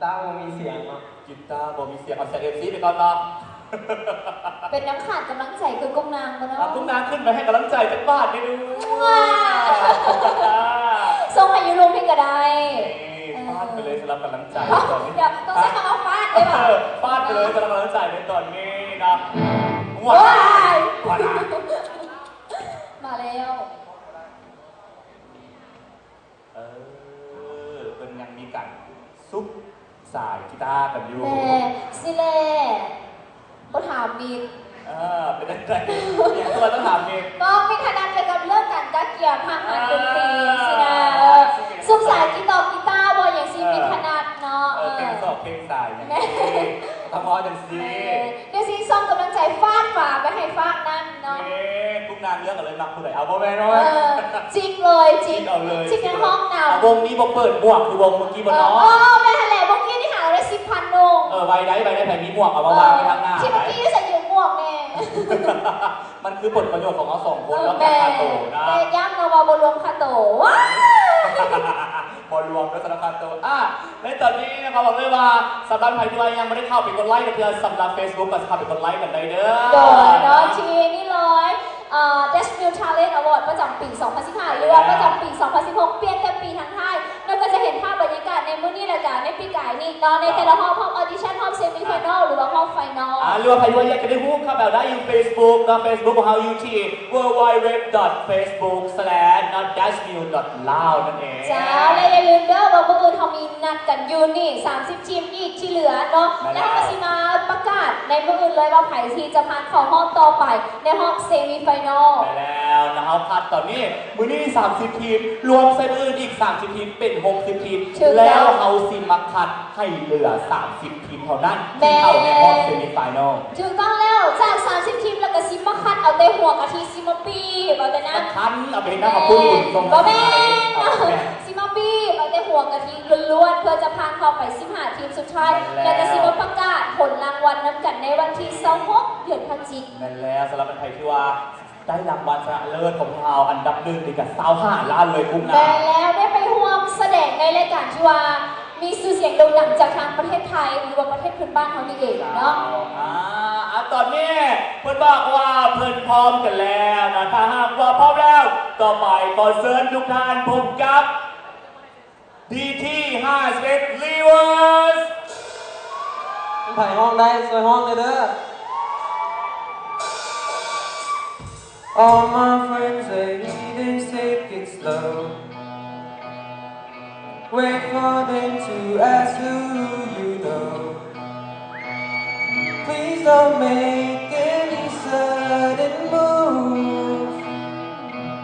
ຕາບໍ່ມີສຽງເນາະ ກິຕາບໍ່ມີສຽງ ເອົາສຽງເອັຟຊີໄປກ່ອນເນາະ ເປັນຫຍັງຂາດກຳລັງໃຈຄືກຸ້ງນາງບໍ່ເນາະ ອ່ະ ກຸ້ງນາງຂຶ້ນໄປໃຫ້ກຳລັງໃຈຈັກບາດແດ່ດູ ວ້າ ສົ່ງໃຫ້ຢູ່ລຸ່ມພີ້ກໍໄດ້ ນີ້ ເອີ ຟາດໄປເລີຍສຳລັບກຳລັງໃຈຕອນນີ້ ດຽວ ຕ້ອງໃຊ້ຄຳວ່າຟາດໄດ້ບໍ່ ເອີ ຟາດໄປເລີຍສຳລັບກຳລັງໃຈໃນຕອນນີ້ເນາະ ວ້າຍ ວ້າຍ ມາແລ້ວ. ເອີ ເພິ່ນຍັງມີການຊຸບສາຍກິຕາກັນຢູ່ ແມ່ ຊິແຫຼະ ບໍ່ຖາມມິດ ເອີ ເປັນຈັ່ງໃດ ຍັງຕົວະຕ້ອງຖາມມິດ ບໍ່ ມິດຖະໜັດກ່ຽວກັບເລື່ອງການກະກຽມ ຫ້າງ ເອີ ງານດົນຕີ ຊີ້ນະ ເອີ ຊຸບສາຍກິຕອກກິຕາບໍ່ ຫຍັງຊີ້ ເອີ ມິດຖະໜັດເນາະ ເອີ ເອີ ເພງສອກເພງສາຍຫຍັງ ແມ່ ຊີ້ ຕ້ອງເວົ້າຈັ່ງຊີ້ ແມ່ ດຽວຊິສົ່ງກຳລັງໃຈຟາດຟ້າໄປໃຫ້ຟາກນັ້ນເນາະ ເອີ ກຸ້ງນາງເລືອກເອົາເລີຍ ມັກຜູ້ໃດ ເອົາບໍ່ແມ່ນ ເອີ ຈິກເລີຍ ຈິກ ຈິກເອົາເລີຍ ຈິກໃນຫ້ອງນ້ຳ ອ່ະ ວົງນີ້ບໍ່ເປີດໝວກຄືວົງເມື່ອກີ້ບໍ່ເນາະ ເອີ ເອີ ແມ່ນຫັ້ນແຫຼະ ເມື່ອກີ້ນີ້ຫາໄດ້ສິບພັນໜຶ່ງ ເອີ ໄວໄດ໋ ໄວໄດ໋ ໃຜມີໝວກເອົາມາວາງໄວ້ທາງໜ້າ ເອີ ທີ່ເມື່ອກີ້ຢູ່ໃສ ຢືມໝວກແນ່ ມັນຄືຜົນປະໂຫຍດຂອງເຮົາສອງຄົນ ເອີ ເນາະ ແມ່ນ ແຕ່ຢ້ຳເນາະວ່າບໍ່ລວມຄ່າໂຕ ວ້າຍ ບໍ່ລວມເດີສຳລັບຄ່າໂຕ ອ່າ ໃນຕອນນີ້ນະຄັບ ບອກເລີຍວ່າສຳລັບໃຜທີ່ວ່າຍັງບໍ່ໄດ້ເຂົ້າໄປກົດໄລກ໌ກັນເທື່ອ ສຳລັບເຟສບຸກກໍເຂົ້າໄປກົດໄລກ໌ກັນໄດ້ເດີ ໂດຍເນາະ ທີ່ນີ້ເລີຍ ເອີ Dutch Mill Talent Award ປະຈຳປີສອງພັນສິບຫ້າ ຫຼືວ່າປະຈຳປີສອງພັນສິບຫົກ ປ່ຽນແຕ່ປີທາງທ້າຍ ແລ້ວກໍຈະເຫັນພາບບັນຍາກາດໃນມື້ນີ້ ແລ້ວກໍໃນປີກາຍນີ້ເນາະ ໃນແຕ່ລະຮອບ ຮອບ audition ຮອບ semi final ຫຼືວ່າຮອບ final ອ່າ ຫຼືວ່າໃຜທີ່ວ່າຢາກຈະໄດ້ຮູ້ຄວາມແບບໃດຢູ່ເຟສບຸກເນາະ ເຟສບຸກຂອງເຮົາຢູ່ທີ່ www.facebook/dutchmill.lao ນັ້ນເອງ ເຈົ້າ ແລະ ຢ່າລືມເດີວ່າມື້ອື່ນເຮົາມີນັດກັນຢູ່ນີ້ ສາມສິບທີມອີກທີ່ເຫຼືອເນາະ ແມ່ນແລ້ວ ແລ້ວເຮົາກໍຊິມາປະກາດໃນມື້ອື່ນເລີຍວ່າໃຜທີ່ຈະຜ່ານເຂົ້າຮອບຕໍ່ໄປໃນຮອບ semi final ແມ່ນແລ້ວນະ ເຮົາຄັດຕອນນີ້ ມື້ນີ້ສາມສິບທີມ ລວມໃສ່ມື້ອື່ນອີກສາມສິບທີມ ເປັນຫົກສິບທີມ ຖືກຕ້ອງ ແລ້ວເຮົາຊິມາຄັດໃຫ້ເຫຼືອສາມສິບທີມເທົ່ານັ້ນ ແມ່ນ ທີ່ເຂົ້າໃນຮອບ semi final ຖືກຕ້ອງແລ້ວ ຈາກສາມສິບທີມ ແລ້ວກໍຊິມາຄັດເອົາແຕ່ຫົວກະທິ ຊິມາປີບເອົາແຕ່ນັ້ນ ຄັນເອົາໄປເຮັດນ້ຳເອົາປຸ້ນ ແມ່ນ ບໍ່ແມ່ນ ເອົາແມ່ນ ຊິມາປີບເອົາແຕ່ຫົວກະທິລ້ວນໆ ເພື່ອຈະຜ່ານເຂົ້າໄປສິບຫ້າທີມສຸດທ້າຍ ແມ່ນແລ້ວ ແລ້ວກໍຊິມາປະກາດຜົນລາງວັນນຳກັນໃນວັນທີຊາວຫົກ ເດືອນພະຈິກ ແມ່ນແລ້ວ ສຳລັບໃຜທີ່ວ່າ ໄດ້ລາງວັນຊະນະເລີດຂອງພວກເຮົາ ອັນດັບໜຶ່ງນີ້ກໍຊາວຫ້າລ້ານເລີຍ ກຸ້ງນາງ ແມ່ນແລ້ວ ໄດ້ໄປຮ່ວມສະແດງໃນລາຍການທີ່ວ່າມີຊື່ສຽງໂດ່ງດັງຈາກທາງປະເທດໄທ ຫຼືວ່າປະເທດເພື່ອນບ້ານເຮົານີ້ເອງເນາະ ອ່າ ອ່າ ຕອນນີ້ເພິ່ນບອກວ່າເພິ່ນພ້ອມກັນແລ້ວນະ ຖ້າຫາກວ່າພ້ອມແລ້ວ ຕໍ່ໄປຂໍເຊີນທຸກທ່ານພົບກັບ ດີທີຫ້າສິບເອັດ Reverse ໃຜຮ້ອງໄດ້ຊ່ວຍຮ້ອງແດ່ເດີ All my friends say, "Hey, they take it slow." Wait for them to ask who you know. Please don't make any sudden moves.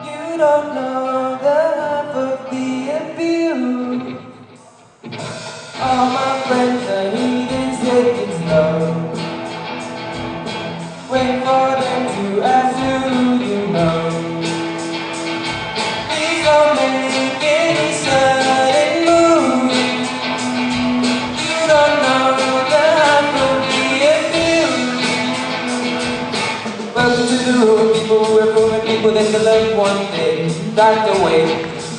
You don't know the half of the abuse. All my friends are heathens, take it slow. Wait for them to ask you, you know. Please don't make any sudden moves. You don't know the half of the abuse. Welcome to the room, people who are fooling people, then to learn one thing right away.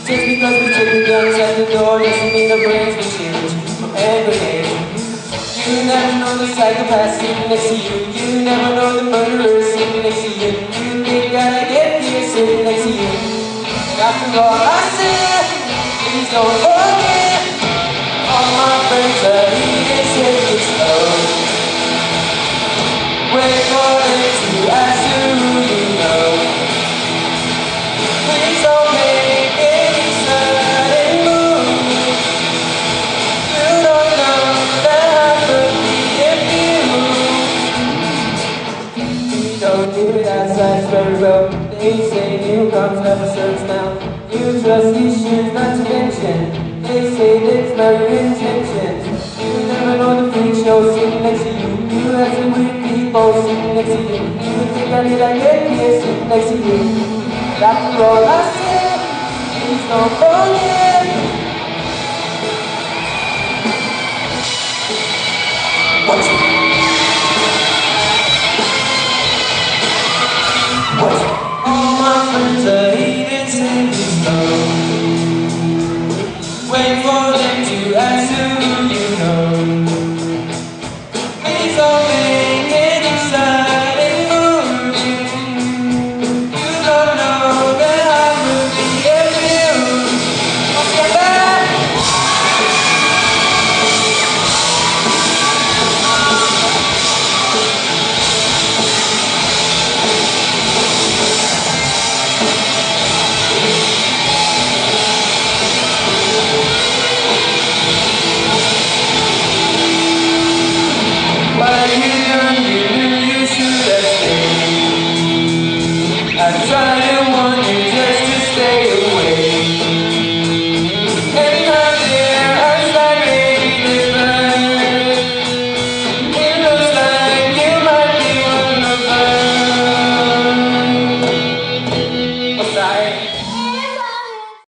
Just because we took the guns at the door doesn't mean the brains will change from hand grenades. You never know the psychopath sitting next to you. You never know the murderer sitting next to you. You think that I get here sitting next to you. After all I said, please don't forget. All my friends are heathens, take it slow. Wait for them to ask you who you know. Please don't make any sudden moves. You don't know the half of the abuse. We don't do it outside very well. They say new comes never serves now. You trust these shoes not to mention. They say there's better intentions. You never know the freak show sitting next to you. You have some weird people sitting next to you. You think I need a head here sitting next to you. But after all I said, please don't forget.